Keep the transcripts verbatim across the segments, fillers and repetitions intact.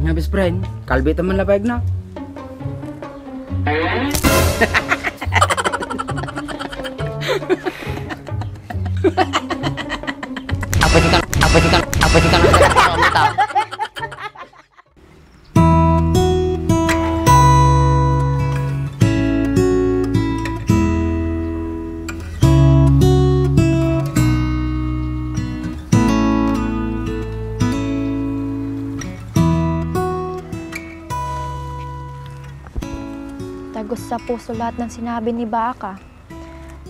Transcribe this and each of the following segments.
Nga best friend, kalbitan man lapayag na. Apay ti kan, apay ti kan, apay ti kan, apay ti kan. Tagos sa puso lahat ng sinabi ni Baak, ah.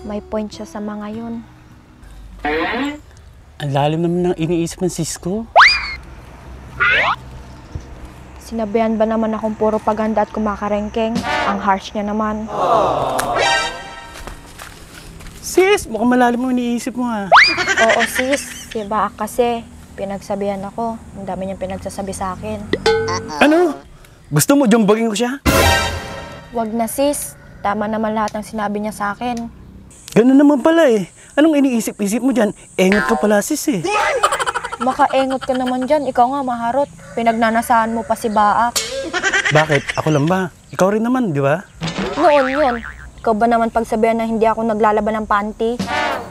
May point siya sa mga yun. Ang lalim naman ng iniisip ng sis ko. Sinabihan ba naman akong puro paganda at kumakarengkeng? Ang harsh niya naman. Sis, mukhang malalim ang iniisip mo, ah. Oo, sis. Si Baak kasi, pinagsabihan ako. Ang dami niyang pinagsasabi sa akin. Ano? Gusto mo jumbagin ko siya? Wag na, sis. Tama naman lahat ng sinabi niya sa akin. Ganun naman pala eh. Anong iniisip-isip mo dyan? Engot ka pala, sis eh. Makaengot ka naman dyan. Ikaw nga maharot. Pinagnanasahan mo pa si Baak. Bakit? Ako lang ba? Ikaw rin naman, di ba? Noon yun. Ikaw ba naman pagsabihan na hindi ako naglalaba ng panty?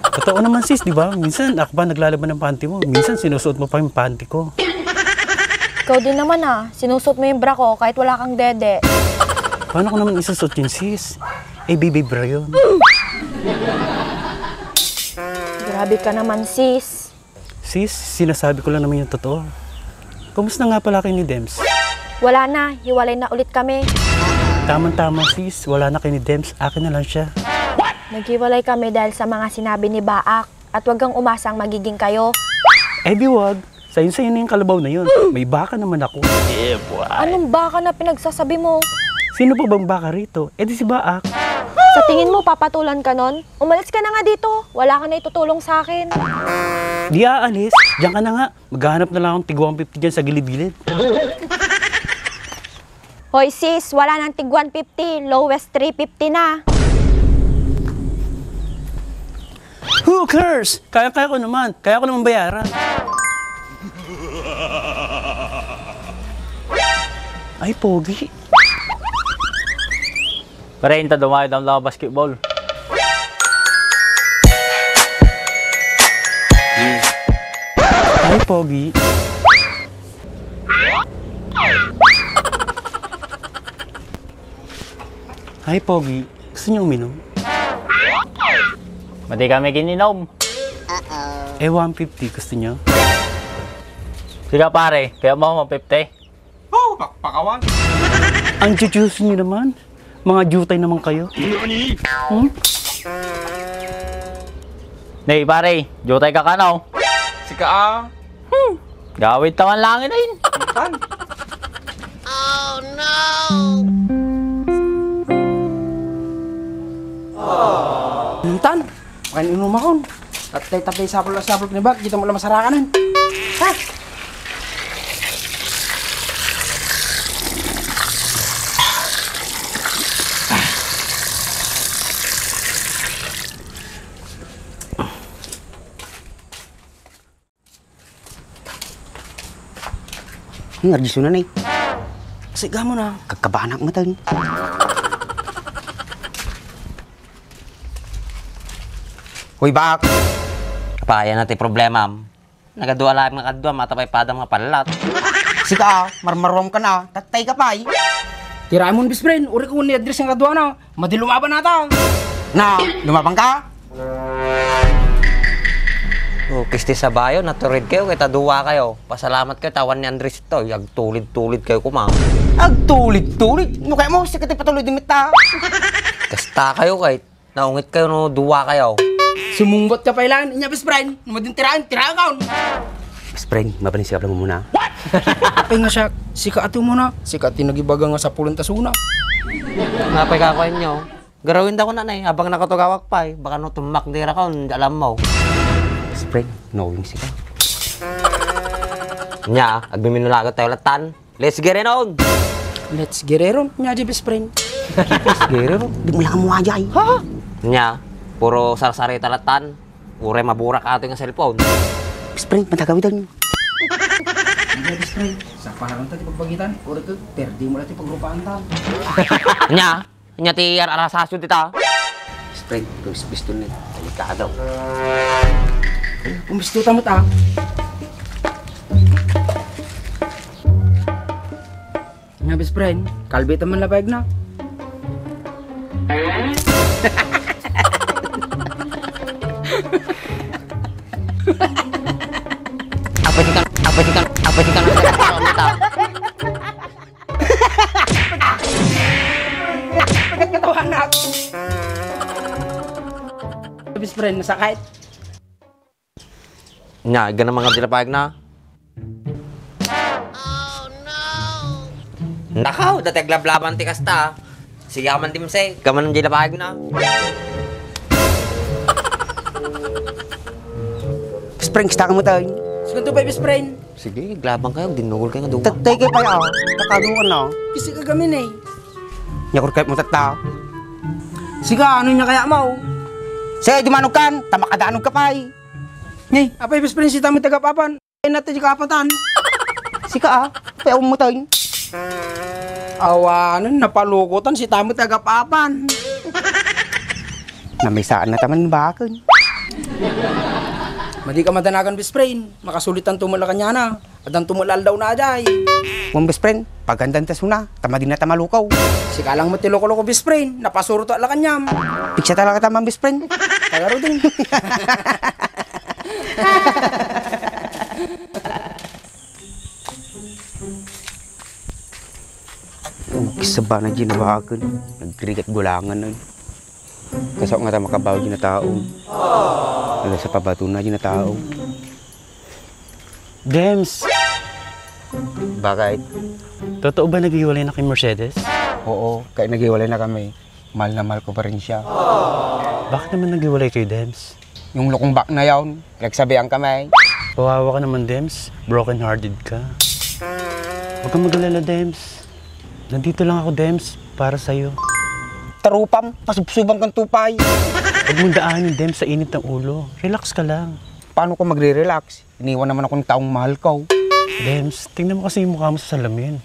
Totoo naman, sis, di ba? Minsan ako pa naglalaba ng panty mo. Minsan sinusuot mo pa yung panty ko. Ikaw din naman, ah. Sinusuot mo yung bra ko kahit wala kang dede. Paano ko naman isusuot yun, sis? Eh, baby bra yun. Grabe ka naman, sis. Sis, sinasabi ko lang naman yung totoo. Kumusta nga pala kayo ni Dems? Wala na, hiwalay na ulit kami. Tamang-tama, sis, wala na kayo ni Dems, akin na lang siya. Naghiwalay kami dahil sa mga sinabi ni Baak. At wag kang umasang magiging kayo. Eh di wag. Sayon-sayon na yung kalabaw na yun. May baka naman ako. Yeah, boy. Anong baka na pinagsasabi mo? Sino pa bang baka rito? Eh di si Baak. Sa tingin mo, papatulan ka nun? Umalis ka na nga dito. Wala ka na itutulong sa akin. Di aalis. Diyan ka na nga. Maghahanap na lang akong tig one fifty dyan sa gilid-gilid. Hoy sis, wala nang tig one fifty, lowest three fifty na. Who cares? Kaya-kaya ko naman. Kaya ko naman bayaran. Ay, pogi. Pare, inta dumayo daw lang basketball. Ay, pogi. Hi, Pogi. Gusto niyo uminom? Madi kami gininom. Eh, one fifty. Gusto niyo? Sige, pare. Kaya mo, one fifty? Oh, pakpakawan. Ang jujuice niyo naman. Mga jutay naman kayo. Hmm? Nay, pare. Jutay ka kano? Sika, ah. Hmm. Gawid taman langit ay. Tan. Tan, makain-inom akon. Tattay-tattay sapul-sapul ni Baak, dita mo lang masarakanan. Ha? Ngardiso na, nay. Siga mo na. Kagkabanak mo, tan. Hoy, Baak. Apay, ania ti problemam? Nagadua laeng nga kadua, mata pay padam nga pallat. Sika, ah, marmaruam ka na, tattay ka pay. Tiraem, best friend, uray ko ni address nga kaduana. Madi lumaban nata. Na, lumaban ka? Oh, kisti sabayo, natured kayo, kay ta dua kayo. Pasalamat kayo, ta awan ni Andres ito. Agtulid-tulid kayo kuma. Agtulid-tulid? No kaya mo, sika ti patuloy dimit ta. Kasta kayo, kay naungit kayo, no, dua kayo. Sumunggot ka pay laeng, inya best friend. No madin tiraen, tiraen ka. Best friend, mabalin siya mo muna. Apay nga siya, sika ato muna. Sika ti nagibaga nga sapulon ta suna. Napay ka ko inyo. Garawin da ko na, nay. Abang nakatugawak pay. Baka no tumakdira ka, alam mo. Spring, knowing sika. Nya, agmiminulagat tayo latan. Let's get it on! Let's get it on, nya di best friend. Let's get it on. Di mo lang mo ajay. Ha? Nya, puro sarsarita latan. Uray maburak ato nga cellphone. Spring, matagawidan. Best friend, sa parang ta ti pagpagitan, uri ko, perdi mo lang ti pagrupaantan. Nya, nya ti ar-arasaso dita. Best friend, gusto ni delikado. Kumisto ta mo ta. Nga, best friend, kalbitan man lapayag na. Apa di kan, apa di kan, apa di kan, Best friend, masakit. Nya, igana man nga di lapayag na. Nakaw, dati aglablaban ti kasta. Sige man, Dimse, kaman di lapayag na. Best friend, kasta ka mo tayo. Sige, to pa, best friend. Sige, aglabang kayo, dinugol kayo nga duwa. Tattay kayo pa ya, tatago ka na. Kasi kagamin eh. Nya, kurkayat mo tatta. Sige, ano nya kaya mo? Sige, dumanog kan, ta makadanog ka pa eh. Ni, apay best friend, sita mo tagapapan. Ay, nata di kapatan. Sika, ah, apay awan mo tayo. Awanen, napalukotan, sita mo tagapapan. Namisaan na taman bakon. Madi ka madanagan, best friend. Makasulitan tumula kanyana. Adan tumula aldaw na ajay. Wan, best friend, pagandan ta suna, ta madi na ta malukaw. Sika lang met ti loko-loko, best friend. Napasuro to ala kanyam. Piksa talaga taman, best friend. Kagaro din. Oh, kisaba na ginawakan. Nagrigat gulangan na. Kaso nga ta makabaw di na tao. Ala sa pabato na di na tao. Dems! Bakit? Totoo ba naghiwalay na kay Mercedes? Oo, kaya naghiwalay na kami. Mahal na mahal ko pa rin siya. Bakit naman naghiwalay kayo, Dems? Yung lukong bak na yaon, nagsabihan kami. Kawawa ka naman, Dems. Broken-hearted ka. Huwag kang magalala, Dems. Nandito lang ako, Dems, para sa'yo. Tarupam, pasubsuban kang tupay. Huwag mong daanin, Dems, sa init ng ulo. Relax ka lang. Paano ko magre-relax? Iniwan naman akong taong mahal ko. Dems, tingnan mo kasi yung mukha mo sa salamin.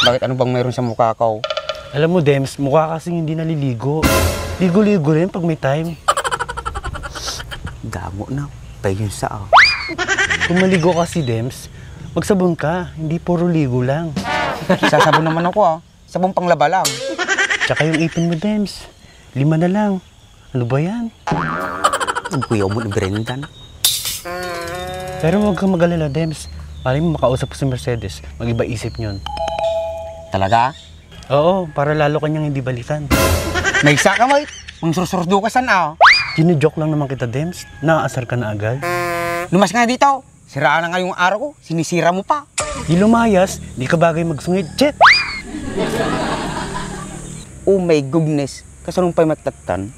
Bakit, ano bang mayroon sa mukha ko? Alam mo, Dems, mukha kasing hindi naliligo. Ligo-ligo rin pag may time. Damo na. Tayo sa ah. Kung maligo kasi, Dems, magsabon ka. Hindi puro ligo lang. Sasabon naman ako ah. Sabon panglaba lang. Tsaka yung ipin mo, Dems. Lima na lang. Ano ba yan? Nagkuyaw mo ni Brendan. Pero huwag kang magalala, Dems. Malay mo makausap ko si Mercedes. Mag-iba isip niyon. Talaga? Oo, para lalo kanyang hindi balikan. May isa ka, Mike. Ang sursurdo ka san, ah. Gino-joke lang naman kita, Dems. Naaasar ka na agad. Lumas nga dito. Siraan na nga yung araw ko. Sinisira mo pa. Di lumayas, di ka bagay magsungit. Chet! Oh my goodness. Kasanong pa'y matattan?